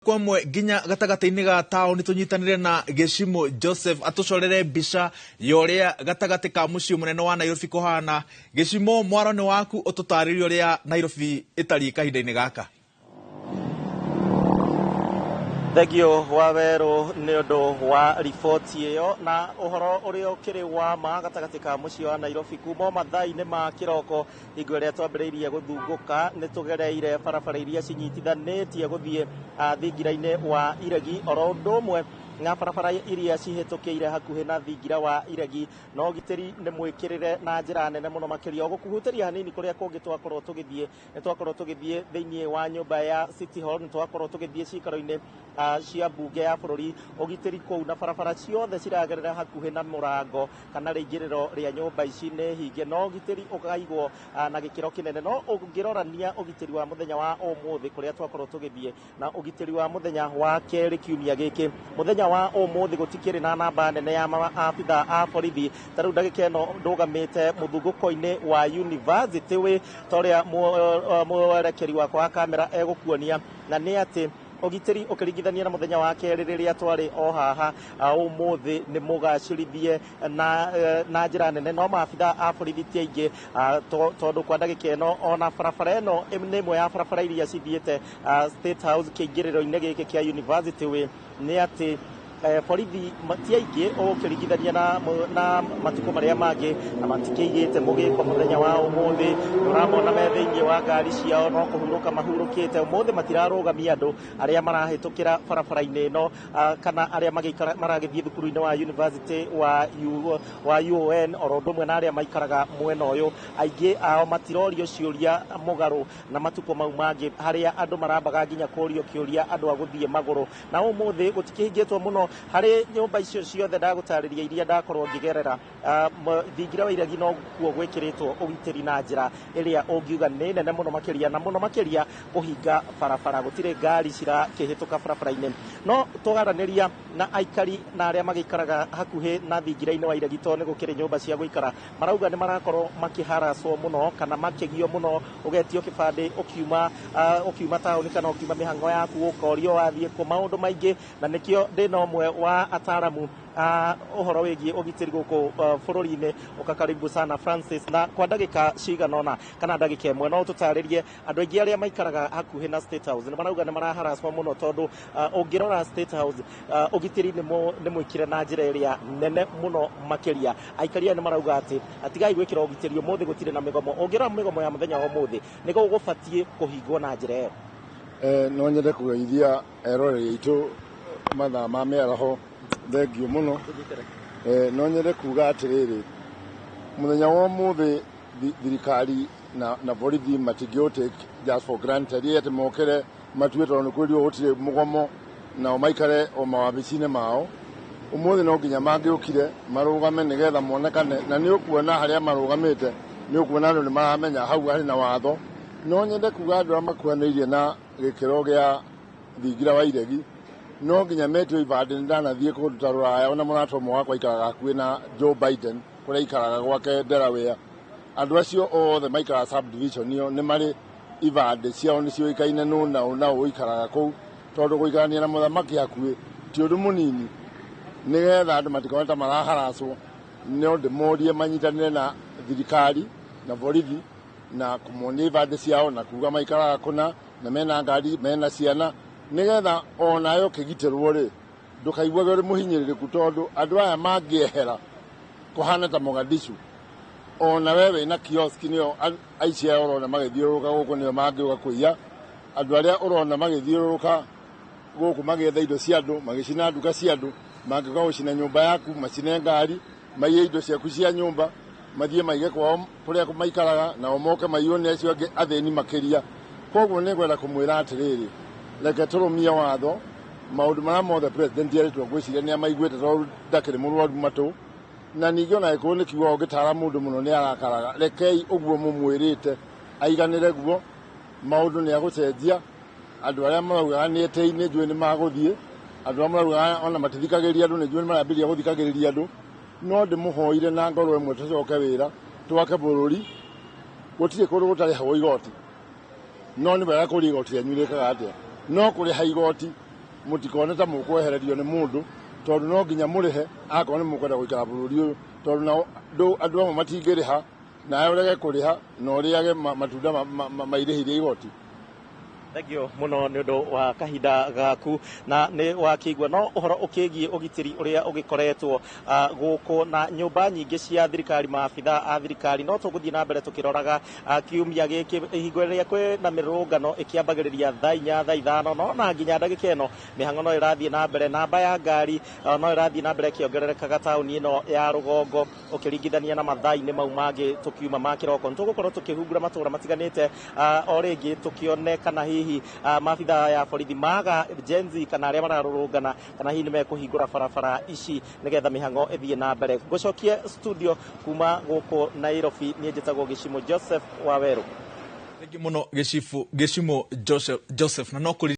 kwa ĩmwe nginya gatagatĩ-inĩ ga taũni tũnyitanĩre na Gĩcimũ Joseph atũcorere mbica ya ũrĩa gatagatĩ ka mũciĩ mũnene wa Nairobi kũhana. Gĩcimũ, mwaro nĩ waku, ũtũtarĩrie ũrĩa Nairobi ĩtariĩ kahinda-inĩ gaka. Thengio wa werũ nĩ ũndũ wa riboti ĩyo na ũhoro ũrĩa ũkĩrĩ wa ma gatagatĩ ka mũciĩ wa Nairobi kuma mathaa-inĩ ma kĩroko hingo ĩrĩa twambĩrĩirie gũthungũka. Nĩ tũgereire barabara iria cinyitithanĩtie gũthiĩ thingira-inĩ wa Iregi, oro ũndũ ũmwe na barabara iria cihĩtũkĩire hakuhĩ na thingira wa Iregi, na ũgitĩri nĩ mwĩkĩrĩre na njĩra nene mũno makĩria. Ũgũkũhutĩria hanini kũrĩa kũngĩ twakorwo tũgĩthiĩ, nĩ twakorwo tũgĩthiĩ thĩinĩ wa nyũmba ya City Hall, nĩ twakorwo tũgĩthiĩ cikaro-inĩ cia mbunge ya bũrũri. Ũgitĩri kũu na barabara ciothe ciragerera hakuhĩ na mũrango kana rĩingĩrĩro rĩa nyũmba ici nĩ hinge, no ũgitĩri ũkaigwo na gĩkĩro kĩnene. No ũngĩrorania ũgitĩri wa mũthenya wa ũmũthĩ kũrĩa twakorwo tũgĩthiĩ na ũgitĩri wa mũthenya wa kerĩ kiumia gĩkĩ, mũthenya wa ũmũthĩ gũtikĩrĩ na namba nene ya maabitha a borithi. Ta rĩu ndagĩka ĩno ndũgamĩte mũthungũko-inĩ wa University wĩ ta ũrĩa mwerekeri wakwa wa kamera egũkuonia, na nĩ atĩ ũgitĩri ũkĩringithania na mũthenya wa kerĩ rĩrĩa twarĩ o haha, ũmũthĩ nĩ mũgacĩrithie na njĩra nene, no maabitha a borithi ti aingĩ, tondũ kwa ndagĩka ĩno ona barabara ĩno nĩ ĩmwe ya barabara iria cithiĩte State House kĩingĩrĩro-inĩ gĩkĩ kĩa University Way, nĩ atĩ borithi ti aingĩ ũkĩringithania na matukũ marĩa mangĩ, na matikĩigĩte mũgĩko. Mũthenya wa ũmũthĩ ũramona me thĩinĩ wa ngari ciao no kũhurũka mahurũkĩte. Ũmũthĩ matirarũgamia andũ arĩa marahĩtũkĩra barabara-inĩ ĩno kana arĩa magĩikara maragĩthiĩ thukuru-inĩ wa University wa UON, oro ũndũ ũmwe na arĩa maikaraga mwena ũyũ. Aingĩ ao matirorio ciũria mũgarũ na matukũ mau mangĩ harĩa andũ marambaga nginya kũrio kĩũria andũ a gũthiĩ magũrũ. Na ũmũthĩ gũtikĩhingĩtwo mũno harĩ nyũmba icio ciothe ndagũtarĩria iria ndakorwo ngĩgerera. Thingira wa Iregi no kuo gwĩkĩrĩtwo ũgitĩri na njĩra ĩrĩa ũngiuga nĩ nene mũno makĩria, na mũno makĩria kũhinga barabara, gũtirĩ ngari cirakĩhĩtũka barabara-inĩ. No twaranĩria na aikari na arĩa magĩikaraga hakuhĩ na thingira-inĩ wa Iregi, tondũ nĩ gũkĩrĩ nyũmba cia gũikara, marauga nĩ marakorwo makĩharacwo mũno kana makĩgio mũno, ũgetio kĩbandĩ ũkiuma taũni kana ũkiuma mĩhang'o yaku, ũkorio wathiĩ kũ, maũndũ maingĩ. Na nĩkĩo ndĩna ũmwe wa ataramu ũhoro wĩgiĩ ũgitĩri gũkũ bũrũri-inĩ. Ũka karibu sana, Francis, na kwa ndagĩka cigana ũna kana ndagĩka ĩmwe no ũtũtarĩrie, andũ aingĩ arĩa maikaraga hakuhĩ na State House nĩ marauga nĩ maraharacwo mũno, tondũ ũngĩrora State House ũgitĩri nĩ mwĩkĩre na njĩra ĩrĩa nene mũno makĩria. Aikari aya nĩ marauga atĩ atigai gwĩkĩra ũgitĩri, ũmũthĩ gũtirĩ na mĩgomo. Ũngĩrora mĩgomo ya mũthenya wa ũmũthĩ nĩ gũbatiĩ kũhingwo na njĩra ĩyo. No nyende kũgeithia eroreri aitũ mathaa ma mĩaraho, thengio mũno. No nyende kuga atĩrĩrĩ, mũthenya wa ũmũthĩ thirikari na borithi matingĩ take just for granted atĩ mokĩre matue tondũ nĩ kwĩrirwo gũtirĩ mũgomo nao maikare o mawabici-inĩ mao. Ũmũthĩ no nginya mangĩũkire marũgame nĩgetha monekane, na nĩ ũkuona harĩa marũgamĩte, nĩ ũkuona andũ nĩ maramenya hau harĩ na watho. No nyende kuga andũ arĩa makuhanĩrĩirie na gĩkĩro gĩa thingira wa Iregi no nginya metio ibandĩ. Nĩ ndanathiĩ kũndũ ta Rũraya, ona mũrata ũmwe wakwa aikaraga hakuhĩ na Joe Biden kũrĩa aikaraga gwake Delaware. Andũ acio othe maikaraga subdivision ĩyo nĩ marĩ ibandĩ ciao, nĩ ciũĩkaine nũ na ũ na ũ ũikaraga kũu, tondũ gũikarania na mũthamaki hakuhĩ ti ũndũ mũnini. Nĩgetha andũ matikone ta maraharacwo, no ndĩmorie manyitanĩre na thirikari na borithi na kũmonia ibandĩ ciao na kuga maikaraga kũna na mena ngari, mena ciana, nĩgetha onawe ũkĩgitĩrwo rĩ ndũkaiguage ũrĩ mũhinyĩrĩrĩku, tondũ andũ aya mangĩehera kũhana ta Mogadishu, ona we wĩna kioski nĩo aici aya ũrona magĩthiũrũrũka gũkũ nĩo mangĩũka kũiya. Andũ arĩa ũrona magĩthiũrũrũka gũkũ magĩetha indo cia andũ, magĩcina nduka cia andũ, mangĩũka gũcina nyũmba yaku, macine ngari, maiye indo ciaku cia nyũmba, mathiĩ maige kwao kũrĩa maikaraga, nao moke maiywo nĩ acio angĩ athĩni makĩria. Koguo nĩ ngwenda kũmwĩra atĩrĩrĩ, reke tũrũmie watho. Maũndũ marĩa mothe president erĩtwo, ngwĩciria nĩ amaiguĩte, tondũ ndakĩrĩ mũrwaru matũ, na ningĩ ona gĩkũyũ nĩ kiuga ũngĩtara mũndũ mũno nĩ arakaraga. Rekei ũguo mũmwĩrĩte aiganĩre guo, maũndũ nĩ agũcenjia. Andũ arĩa maraugaga nĩ etĩi nĩ njũĩ nĩ magũthiĩ, andũ arĩa maraugaga ona matithikagĩrĩria andũ nĩ njũĩ nĩ marambĩrĩria gũthikagĩrĩria andũ. No ndĩmũhoire na ngoro ĩmwe tũcoke wĩra twake bũrũri. Gũtirĩ kũndũ gũtarĩhagwo igoti, no nĩ wega kũria igoti rĩanyu rĩkaga atĩa. No kũrĩha igoti Mũtikone ta mũkwehererio nĩ mũndũ, tondũ no nginya mũrĩhe akorwo nĩ mũkwenda gũikara bũrũri ũyũ, tondũ nao andũ amwe matingĩrĩha, nawe ũrege kũrĩha na ũrĩage matunda ma irĩhi rĩa igoti. Thengio muno nĩ ũndũ wa kahinda gaku na nĩ wakĩigua no ũhoro ũkĩgiĩ ũgitĩri ũrĩa ũgĩkoretwo gũkũ na nyũmba nyingĩ cia thirikari, maabitha a thirikari. No tũgũthiĩ na mbere tũkĩroraga kiumia gĩkĩ hingo ĩrĩa kwĩ na mĩrũrũngano ĩkĩambagĩrĩria thaa 4, thaa 5, no na nginya ndagĩka ĩno mĩhang'o no ĩrathiĩ na mbere. Namba ya ngari no ĩrathiĩ na mbere ĩkĩongererekaga taũni ĩno ya rũgongo ũkĩringithania na mathaa-inĩ mau mangĩ tũkiuma ma kĩroko. Nĩ tũgũkorwo tũkĩhungura matũra matiganĩte o rĩngĩ tũkĩone kana hihi maabitha ya borithi maga Gen Z kana arĩa mararũrũngana kana hihi nĩ mekũhingũra barabara ici nĩgetha mĩhang'o ĩthiĩ na mbere. Ngũcokie studio kuma gũkũ Nairobi, niĩ njĩtagwo Gĩcimo Joseph Wawerũ. Thengiũ mũno Gĩcimo Joseph na no kũri.